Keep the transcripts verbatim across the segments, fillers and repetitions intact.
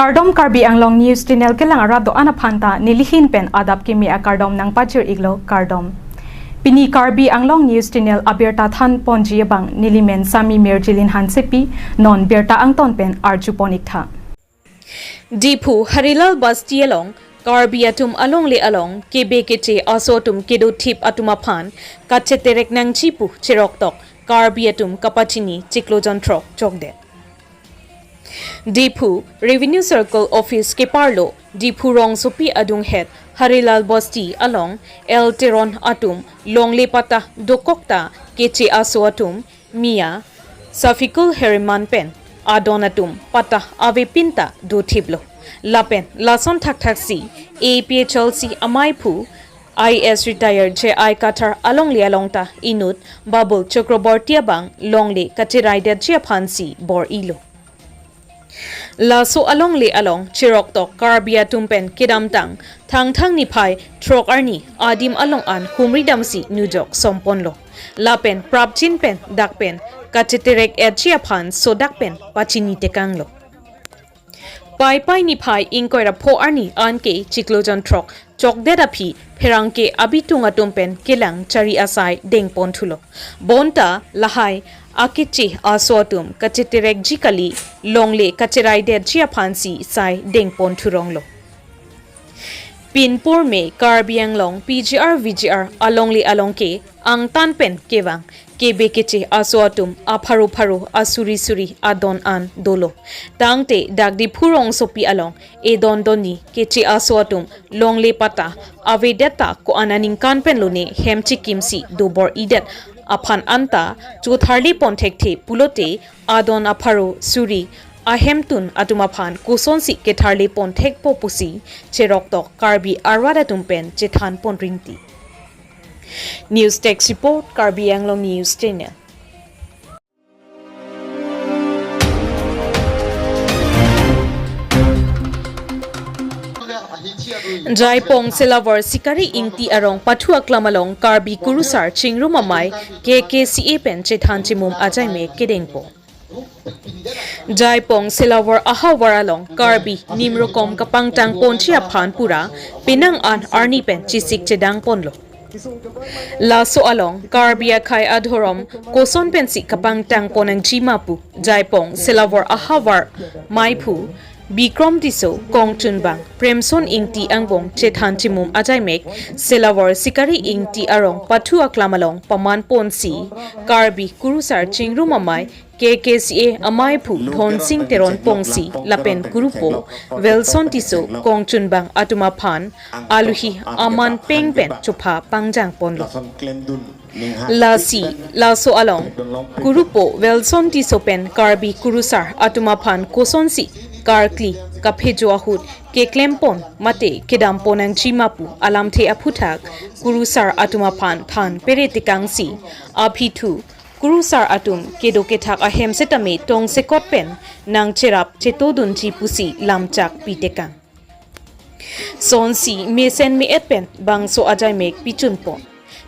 Kardom, Karbi Anglong News Channel kelang arat do-an aphan ta nelihin pen adap kimi akardom nangpajir iklo, kardom. Pini Karbi Anglong News Channel abirta than ponji abang nelimen Sami Mirjilin Hansepi, non birta angton pen arju pon iktha. Diphu Harilal Basti along Karbi atum alongle along kebe keche aso atum kedo thip atum aphan kacheterek nangji pu cherok tok Karbi atum kapachini chiklo jonthrok chokdet. Diphu Revenue Circle Office keparlo Diphu rongsopi adunghet Harilal Basti along L Teron atum longle patta dokok ta keche aso atum Mia Safikul Heriman pen adon atum patta avepin ta dothiplo. Lapen lason thakthaksi A P H L C amaiphu I S retired J I Kathar alongle along ta inut Babul Chakraborty abang longle kacheraidetji aphansi bor-ilo. Laso alongle along cherok tok Karbi atum pen kedamtang Thangthang niphai throk arni adim along an humri damsi nujok somponlo. Lapen prapjin pen dak pen kacheterek etji aphan sodak pen pachini tekanglo. Paipai niphai ingkoi ra pho arni anke chiklo jonthrok chokdet aphi pherangke abitung atum pen kelang chari asai dengpon thulo. Bonta lahai akeche aso atum kacheterekji kali, longle kacheraidetji aphansi sai dengpon thuronglo. Pinpur me Karbi Anglong P G R V G R alongle along ke angtan pen kevang kebe keche aso atum apharo pharo asuri suri adon an dolo. Tangte dak Diphu rongsopi along edon donni keche aso atum longle patta avedet ta ko-an aningkan pen lone hem chikimsi dobor-idet aphan anta chotharle pon thekthe pulote adon apharo suri ahemtun atum aphan kosonsi ketharle pon thekpo pusi cherok tok Karbi arat atum pen chethan pon rinti. News Desk Report, Karbi Anglong News Channel. Jaipong Selawar Sikari Ingti arong pathu aklam along Karbi Kurusar Chingrum Amei K K C A pen chethan chimum ajaimek kedengpo. Jaipong Selawar ahavar along Karbi nimrokom kapangtang ponji aphan pura penang an arni pen chesik chedang ponlo. Laso along Karbi akhei adhorom koson pensi kapangtang pon nangji ma pu Jaipong Selawar ahavar maiphu Bikrom Tisso, kongchunbang Premson Ingti angbong chethan chimum ajaimek Selawar Sikari Ingti arong pathu aklam along paman ponsi Karbi Kurusar Chingrum Amei K K C A amaiphu Dhonsing Teron Pongsi lapen kurupo Welson Tisso kongchunbang atum aphan aluhi aman peng pen chopha pangjang ponlo. Lasi laso along kurupo Welson Tisso pen Karbi Kurusar atum aphan kosonsi karkli kaphejo ahut keklem pon mate kedam pon nangji ma pu alamthe aphuthak Kurusar atum aphan than pere tekangsi aphi thu Kurusar atum kedo kethak ahem setame tongsekot pen nangcherap chetodunji pusi lamchak pi tekang. Sonsi mesen me-et pen bangso ajaimek pichun pon.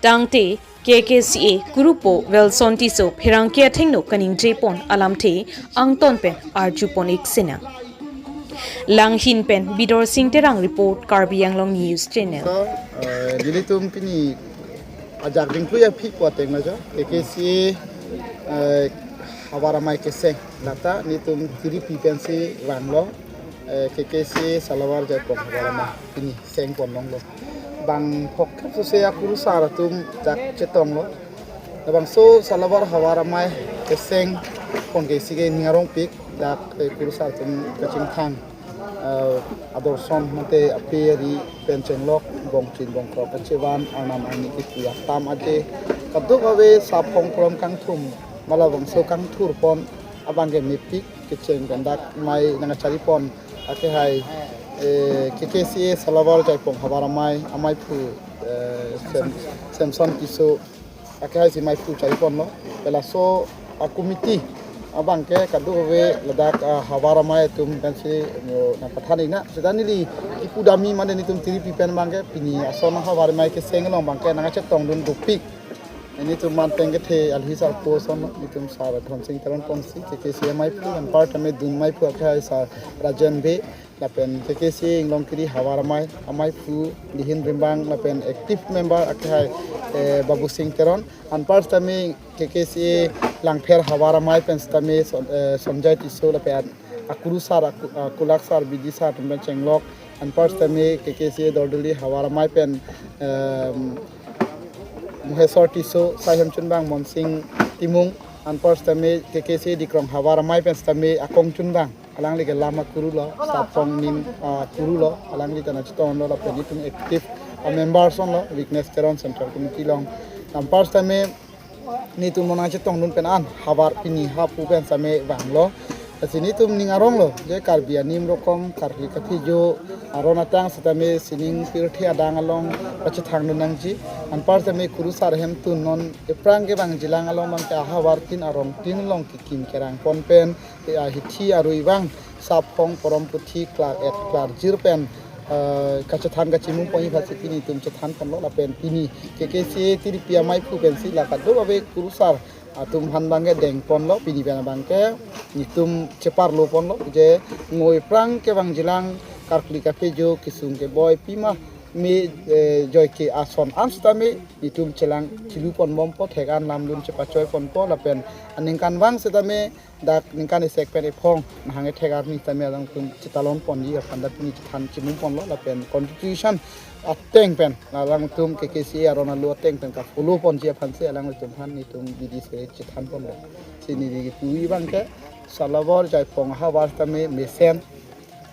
Tangte K K C A kurupo Welson Tisso pherangke athengno kaningje pon alamthe angton pen arju pon ik sinang. Langhin pen Bidor Sing Terang report, Karbi Anglong News Channel. So, eh, nelitum pini ajak dingklui aphi pu ateng lo jo. K K C A, eh, havar amei keseng. Lata nelitum tiripi pensi vanglo. Eh, K K C A Salawar Jaipong havar amei pini seng pon longlo. Bang phokep sose akurusar atum jak chetonglo. Labangso Salawar havar amei keseng pon ke sige ning arongpik dak, eh, kurusar atum kachingthang, eh, adorson mate ape ari pen chenglok bongchin bongkrok kachevan arnam arni kipu atam aje kadokave saphong prom kangthum ma labangso kangthur pon abang ke mepik kecheng pen dak mei nangkachari pon akehai, eh, K K C A Salawar Jaipong havar amei, amaiphu, eh, Sem-, Semson Tisso akehai si maiphu chari ponlo. Pelaso a committee abang ke kadokave ladak, ah, havar amei atum pensi, eh, nangpathan iknang. Seta neli kipu dam-i mane nelitum tiripi pen abang ke pini ason havar amei keseng along abang ke nangkachetongdun dopik. Nelitum man pen kethe alhi sarpo ason, nelitum Sar Dhonsing Teron ponsi, K K C A amaiphu, anparta me dun amaiphu akhai Sar Rajen Bey, lapen K K C A Inglongkiri havar amei, amaiphu Lihin Rimbang, lapen active member akhai, eh, Babu Sing Teron, anparta me K K C A Langpher havar amei pen sitame Son-, eh, Sonjay Tisso, lapen akurusar, aku-, akulak sar, B D sar atum pen chenglok, anparta me K K C A Dorduli havar amei pen, em, Mohesor Tisso, sai hem chunbang Monsing Timung, anparta me K K C A Dikrong havar amei pen sitame Akong Chunbang, alangli ke lam akuru lo, Saphong nim akuru lo, alangli ta nangchetonglo, lapen nelitum active a member ason lo, Witness Teron Central Committee along, anparta me nelitum non nangchetongdun pen an havar pini hapu pen sitame vanglo. Lasi nelitum ning arong lo, je Karbi anim rokom, Karkli Kaphejo aron atang sitame sining pirthe adang along pachethangdun nangji. Anparta me kurusar ahemtun non ephrang kevangjilang along abangke ahavar tin arong tin along kekim kerang pon pen, eh, ahithi arui vang, Saphong, Porom Puthi, Klar-et, Klarjir pen, eh, kachethan kachimung ponji aphansi pini nelitum chethan ponlo, lapen pini K K C A tiripi amaiphu pensi la kadokave kurusar atum aphan abangke deng ponlo, pini pen abangke nelitum cheparlo ponlo, je ngo ephrang kevangjilang Karkli Kaphejo kesung keboi pima me, eh, joike ason an sitame nelitum chelang chilu pon bompo, thek an lamdun chepachoi ponpo, lapen aningkanvang sitame dak ningkan isi pen ephong nahang ethek arni sitame alangtum chetalon ponji aphan ta pini chethan chimung ponlo, lapen constitution ateng pen alangtum K K C A aron alo ateng pen ka-follow ponji aphansi alangtum aphan nelitum B D C chethan ponlo. Si neli ketui abangke Salabor Jaipong ahavar sitame mesen,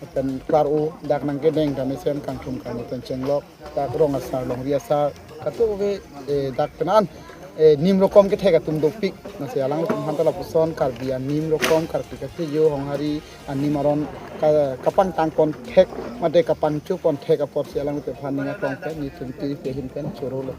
lapen klar-o, dak nangkedeng ta mesen, kangthum kangni pen chenglok, dak rong asar, longri asar, kadokave, eh, dak pen an, eh, nim rokom kethek atum dopik. Lasi alangtum aphan ta lapuson Karbi anim rokom, Karkli Kaphejo, Honghari anim aron ka-, kapangtang pon thek, mate kapangcho pon thek apotsi alangtum aphan ning aklong pen nelitum tiripi ahin pen chorolo.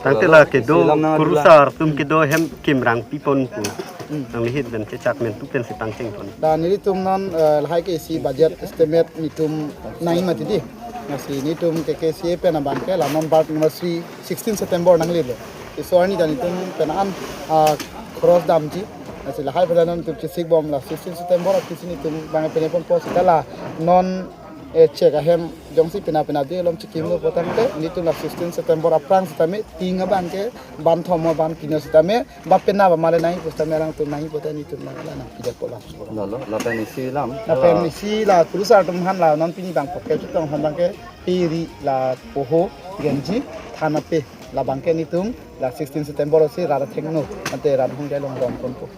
Tangte la kedo, isi lam nang kurusar atum kedo hem kimrang pi pon pu. Hmm. Nanglihit pen chechak men tu pensi pangcheng pon. Dan nelitum non, eh, lahai ke isi budget estimate nelitum nangji mati di. Lasi nelitum K K C A pen abangke la non birth anniversary sixteen September nanglelo. Iso arni ta nelitum pen an, ah, cross damji. Lasi lahai pada non nelitum chesik bom la sixteen September aphi si nelitum abang pene ponpo, seta la non, eh, chek ahem jongsi pina pina di alom chekimlo pu tangte nelitum la sixteen September aphrang sitame ting abangke ban thom ban pino sitame ba pena ba male nangji pu sitame alangtum nangji pu ta nelitum nang la nangpidetpo la. Lalo, lapen isi lam. Lapen isi la kurusar atum aphan la non pini abang poke chetong aphan abangke piri la poho genji thana pe, la abangke nelitum la sixteen September si rat athengno ante rat hungjai along ron ponpo.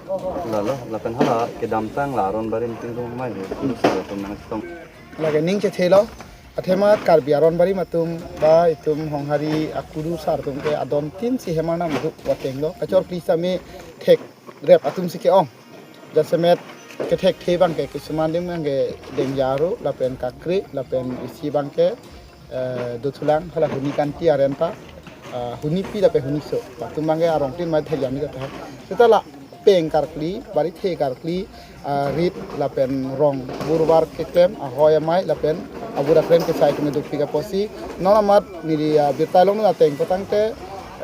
Lalo, lapen hala kedamtang la aron barim tingrung mai he, kurusar atum nangchetong. Lake ning chethelo, athema Karbi aron barim atum ba itum Honghari akurusar atum ke adon tin si hem arnam duk vatenglo. Kachorkli sitame thekrep atum si ke-ong. Jasemet kethekthe abangke kisuman adim abangke Dengjaru, lapen Kakri, lapen isi abangke, eh, dothulang, hala Huni Kanti arenta, ah, Huni pi lapen Huni so. Latum abangke arong tin mai thek jami kata. Seta la peng karkli, barithe karkli, ah, rit lapen rong burbar keklem, ahoi amei lapen abura klem kesai atum dopik apotsi. Non amat neli, ah, birta along ateng pu tangte,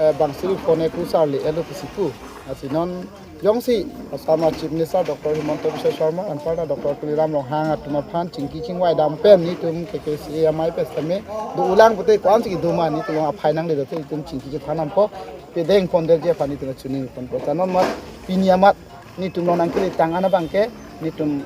eh, bang suri phone kurusar le elo kisipu. Lasi non jongsi Assam Chief Minister Doctor Himanta Biswa Sarma, anparta Doctor Tuliram Ronghang atum aphan chingki chingvai dam pen nelitum K K C A amei pen sitame do-ulang pute ko-ansi kedo ma nelitum aphai nangle do te nelitum chingki chethan dampo, pedeng pon derji aphan nelitum chini ponpo. Ta non amat pini amat nelitum along nangkele tang an abangke nelitum,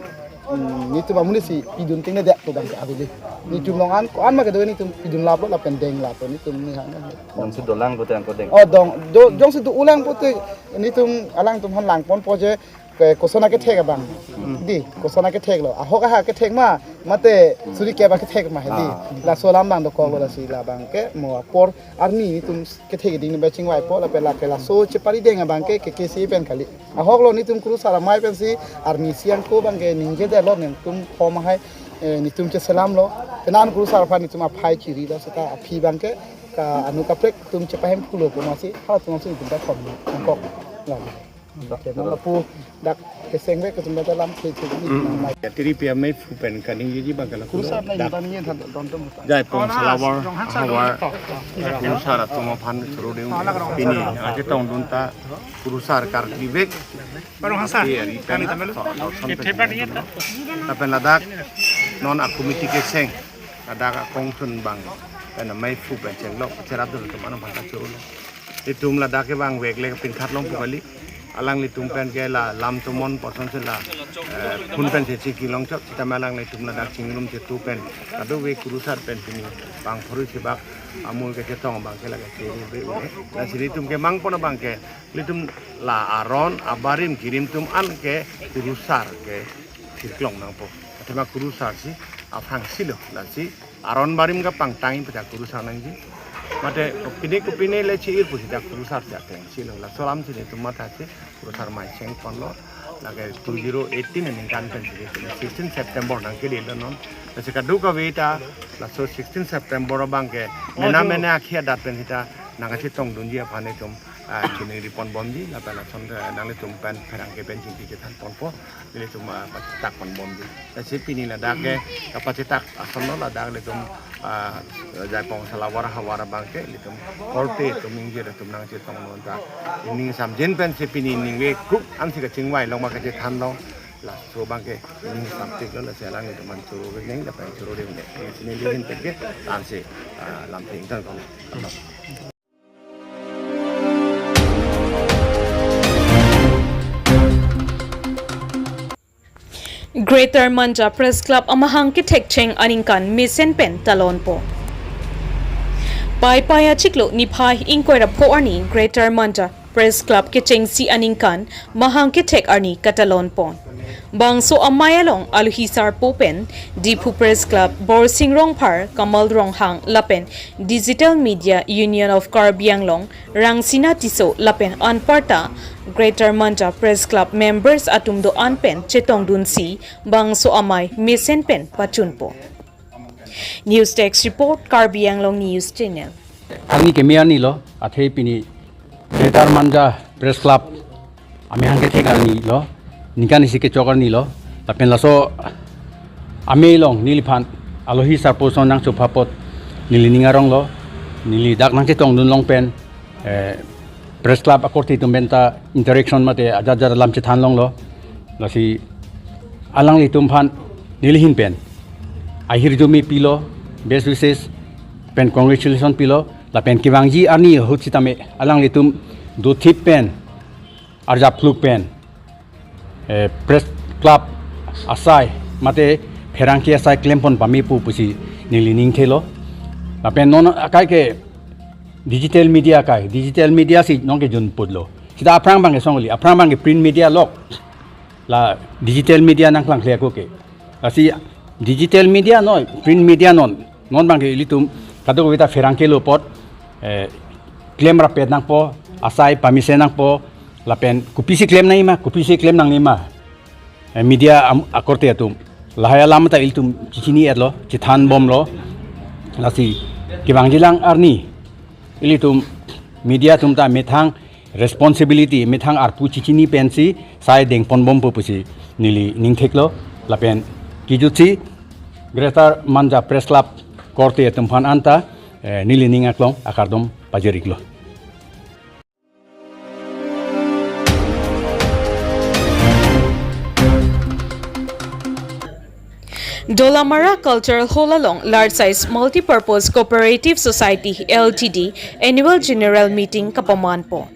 mm, nelitum amonit si pidun tengne det pu abangke avili. Nelitum along an ko-an ma kedo nelitum pidun laplo lapen deng laplo nelitum ni hang. Jongsi dolang pute angko deng. Oh, dong, do, jongsi do-ulang pute nelitum alangtum aphan lang ponpo je ke koson akethek abang. Hmm. Di, koson akethek lo. Ahok aha kethek ma, mate suri kep akethek ma he di. Ah. Laso alam abang dokoklo lasi la abangke mo apor arni nelitum kethek ding ba chingvaipo lapen lake laso chepari deng abangke K K C A pen kali. Ahoklo nelitum kurusar amei pensi arni siang ko abangke ningjedetlo nelitum khom ahai, eh, nelitum cheselamlo. Penan kurusar aphan nelitum aphai chirilo seta aphi abangke ka anu kaprek atum chepahemphulo pu masi, ha atum si nelitum ta khom nangkok. Lam. Lapu dak keseng vek ke jumpa dalam ke ke ni. Hmm. Ya, tiri pia mei phu pen kaningjeji abang ke la Kurusar kulo. Dak. Jaipong Salawar, Hawar, Kurusar atum aphan choro ding pini. Achetongdun ta Kurusar karkli vek. Barong hasa. Iya, ri pen. Lapen ladak non a committee keseng. Ladak akongsun abang. Pen mei phu pen chenglok, cherap dun atum aphan ta choro lo. Itum ladak ke abang vek le pin khat long pu kali. Alanglitum pen ke la lam tumon poson si la, eh, phun pen si chingki longchot, sitame alanglitum ladak chingrum chetu pen. Kadokave Kurusar pen pini bang phori si bak amul kechetong abang ke lake churu be une. Lasi ilitum kemang pon abang ke, ilitum la aron abarim kirim atum an ke Kurusar ke thirklong nangpo. Athema Kurusar si aphrang si lo, lasi aron barim kapangtang pen ta Kurusar nangji. Mate kopine kopine le chi-ir pusi ta Kurusar si akleng si lo. Laso alam si ilitum matha si Kurusar mei cheng pon lo. Lake two zero eighteen aningkan pen si ilitum sixteen September nangkele lo non. Lasi kadokave ta laso sixteen September abang ke mena mena akhi adat pen sita nangkachetongdunji aphan itum, ah, chiningri pon bomji, lapen lason, eh, nanglitum pen pherangke pen chingki chethan ponpo. Ilitum, ah, pachetak pon bomji. Lasi pini ladak ke kapachetak ason lo, ladak ilitum, ah, Jaipong Salawar Hawar abang ke ilitum korte atum ningje ilitum nangchetongdun ta. Ining samjin pen si pini ningve kuk an si kachingvai long ma kachethan long. Laso abang ke ining samtik lo, lasi alanglitum aphan choro ring neng, lapen choro ring neng. Neli ahin pen ke ansi, ah, lamthe ingtang kong. Greater Manja Press Club amahang kethekcheng aningkan mesen pen talonpo. Paipai achiklo niphai ingkoi ra pho arni Greater Manja Press Club kechengsi aningkan mahang kethek arni katalonpon. Bangso amei along alohi sarpo pen Diphu Press Club, Borsing Rongphar, Kamal Ronghang lapen Digital Media Union of Karbi Anglong, Rangsina Tisso lapen anparta Greater Manja Press Club members atum do-an pen chetongdunsi bangso amei mesen pen pachunpo. News Desk Report, Karbi Anglong News Channel. Arni keme arni lo, athe pini Greater Manja Press Club amahang kethek arni lo, ningkan isi kechok arni lo, lapen laso amei along neliphan alohi sarpo ason nangchopha apot neli ning arong lo, neli dak nangchetongdun long pen, eh, Press Club akorte atum pen ta interaction mate ajat ajat alam chethan longlo. Lasi alanglitum aphan neli ahin pen ahirjume pilo, best wishes pen congratulation pilo, lapen kevangji arni ahut sitame alanglitum dothip pen arjap phluk pen, eh, Press Club asai mate pherangke asai klempon pamepo pusi neli ning thelo. Lapen non akai ke digital media akai, digital media si non kejun putlo. Sita aphrang abang ke songli, aphrang abang ke print media lok, la digital media nangklang kle ako ke. Lasi digital media noi, print media non, non abang ke ilitum kadokave ta pherangke lo apot, eh, klem rapet nangpo, asai pamesen nangpo, lapen kopisi klem nangjima, kopisi klem nangjima. Eh, media am-, akorte atum. Lahai alam ta ilitum chichini-etlo, chethan bomlo. Lasi kevangjilang arni ilitum media atum ta methang responsibility, methang arpu chichini pensi sai dengpon bompo pusi neli ning theklo. Lapen kejutsi Greater Manja Press Club korte atum aphan anta, eh, neli ning aklong akardom pajir-iklo. Dolamara Cultural Hall along Large Size Multipurpose Cooperative Society L T D Annual General Meeting kapamanpo.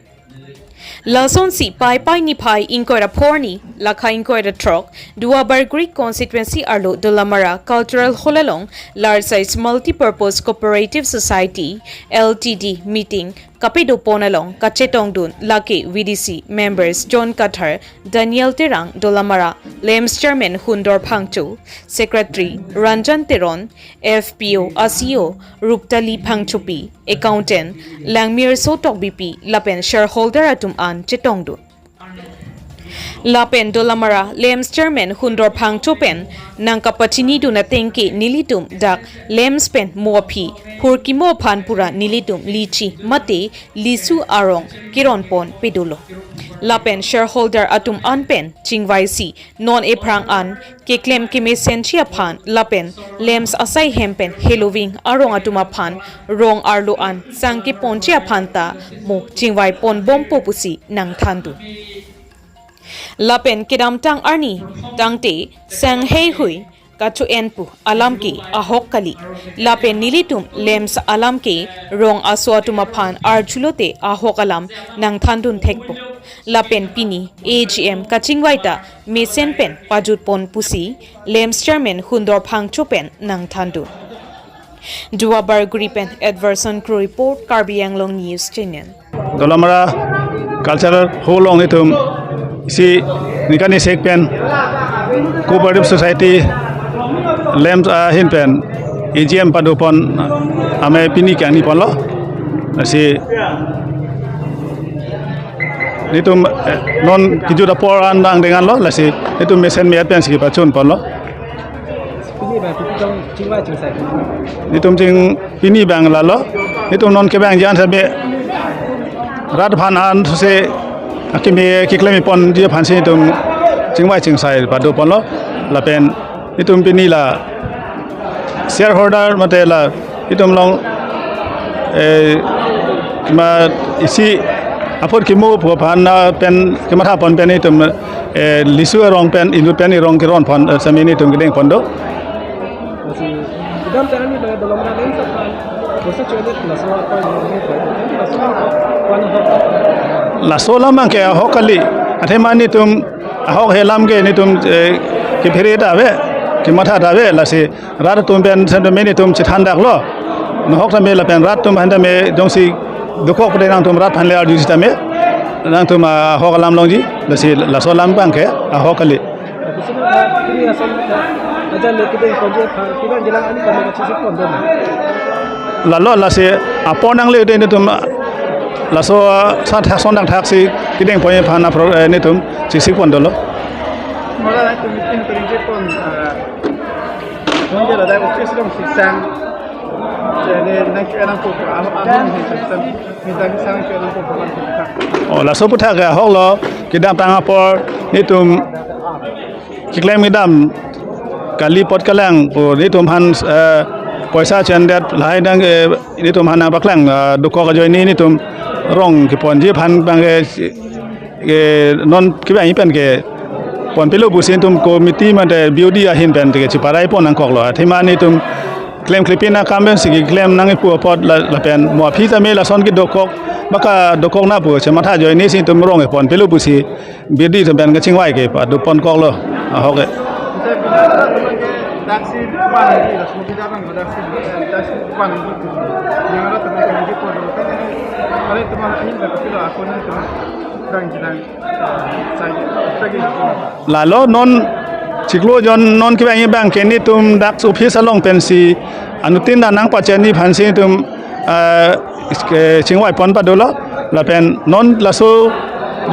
Lasonsi Paipai niphai ingkoi ra pho arni, lakha ingkoi ra throk, Duar Bagori Constituency arlo Dolamara Cultural Hall along Large Size Multipurpose Cooperative Society L T D meeting kapadopon along kachetongdun lake V D C members John Kathar, Daniel Terang, Dolamara LAMPS Chairman Hundor Phangcho, Secretary Ranjan Teron, F P O a C E O Ruptali Phangchopi, Accountant Langmirso Tokbipi lapen shareholder atum an chetongdun. Lapen Dolamara LAMPS Chairman Hundor Phangcho pen nangkapachinidun ateng ke nelitum dak LAMPS pen mo aphi phurkimo aphan pura nelitum lichi mate lisu arong keronpon pedolo. Lapen shareholder atum an pen chingvaisi non ephrang an keklem kemesenji aphan lapen lamps asai hem pen heloving arong atum aphan rong arlo an sang keponji aphan ta mo chingvai ponbompo pusi nangthandun. Lapen kedamtang arni tangte sang heihui kacho-en pu alam ke ahok kali. Lapen nelitum lamps alam ke rong aso atum aphan arjulote ahok alam nangthandun thekpo. Lapen pini A G M kachingvai ta mesen pen pajutpon pusi lamps chairman Hundor Phangcho pen nangthandun. Duar Bagori pen Edverson Kro report, Karbi Anglong News Channel. Dolamara Cultural Hall along itum isi ningkan isik pen Cooperative Society lamps ahin pen A G M padopon amei pini kangni ponlo. Lasi nelitum, eh, non kejut apor an angdeng anlo, lasi nelitum mesen me-et pensi kepachun ponlo. Pini abang pini tong chingvai chingsai. Nelitum ching pini abang lalo. Nelitum non kevangji an same rat aphan an se akimi keklem ponji aphansi nelitum chingvai chingsai padoponlo. Lapen nelitum pini la shareholder mate la itum along, eh, ma isi apor kimu pu aphan na pen kematha pon pen itum, eh, lisu arong pen inut pen irong keron pon, eh, same nelitum kedeng pon do. Lasi kedamtang arni bang Dolamara lamps aphan bosa cholet laso apa yang ini, laso apa yang ahok? Laso alam ke ahok kali. Athema nelitum ahok he alam ke nelitum, eh, kephere ta ave, kematha ta ave, lasi rat atum pen sentiment nelitum chethan daklo. Nahok tame lapen rat atum aphan tame jongsi dokok pede nangtum rat aphan le arju sitame nangtum, ah, ahok alam longji, lasi laso alam abang ke ahok kali. Ajan le kedeng ponji aphan, kedeng jelang ani kami kachisik pon dona. Lalo lasi apor nangle de nelitum laso, ah, sa thak son dang thaksi kedeng ponji aphan apro, eh, nelitum chisik pon dolo. Mara nangtum meeting kedeng je pon, ah, Monjela dak office along siksang. Jadi nang ke nang ko, ah, ah, nang siksang. Nang siksang ke nang ko, ah, siksang. Oh, laso aputhak ke ahok lo, kedamtang apor nelitum keklem kedam kali apot kelang pu nelitum aphan, eh, poisa chendet lahai dang, eh, nelitum aphan nangpaklang, eh, dokok ajoine nelitum rong keponji aphan abang ke, eh, non kevang pen ke ponpelo pusi nelitum committee mate B O D ahin pen ke cheparai pon nangkoklo. Athema nelitum klemkle pin akam pensi keklem nangji pu apot la, lapen mo aphi tame lason kedokok, baka dokok na pu chematha ajoinesi nelitum rong keponpelo pusi B O D atum pen kachingvai ke padoponkoklo. Ahok ke. Lalo non chiklo jon non kevang abang ke nelitum dak office along pensi anuttin ta nangpacheni aphansi nelitum, ah, ke chingvai pon padolo. Lapen non laso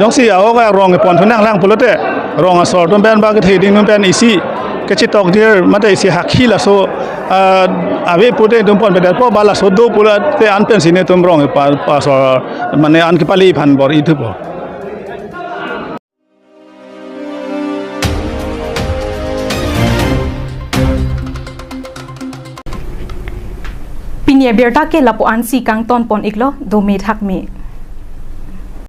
jongsi ahok arong pon thu nanglang pulote rong asor atum pen ba kethe ding atum pen isi kachetokdir mate isi hakhi laso, ah, ave pute nelitum ponpedetpo, ba laso do pulote an pensi nelitum rong pa, pa asor mane an kepali aphan bor-i thupo. Pini abirta ke lapu-ansi kangton pon iklo, dome thakme.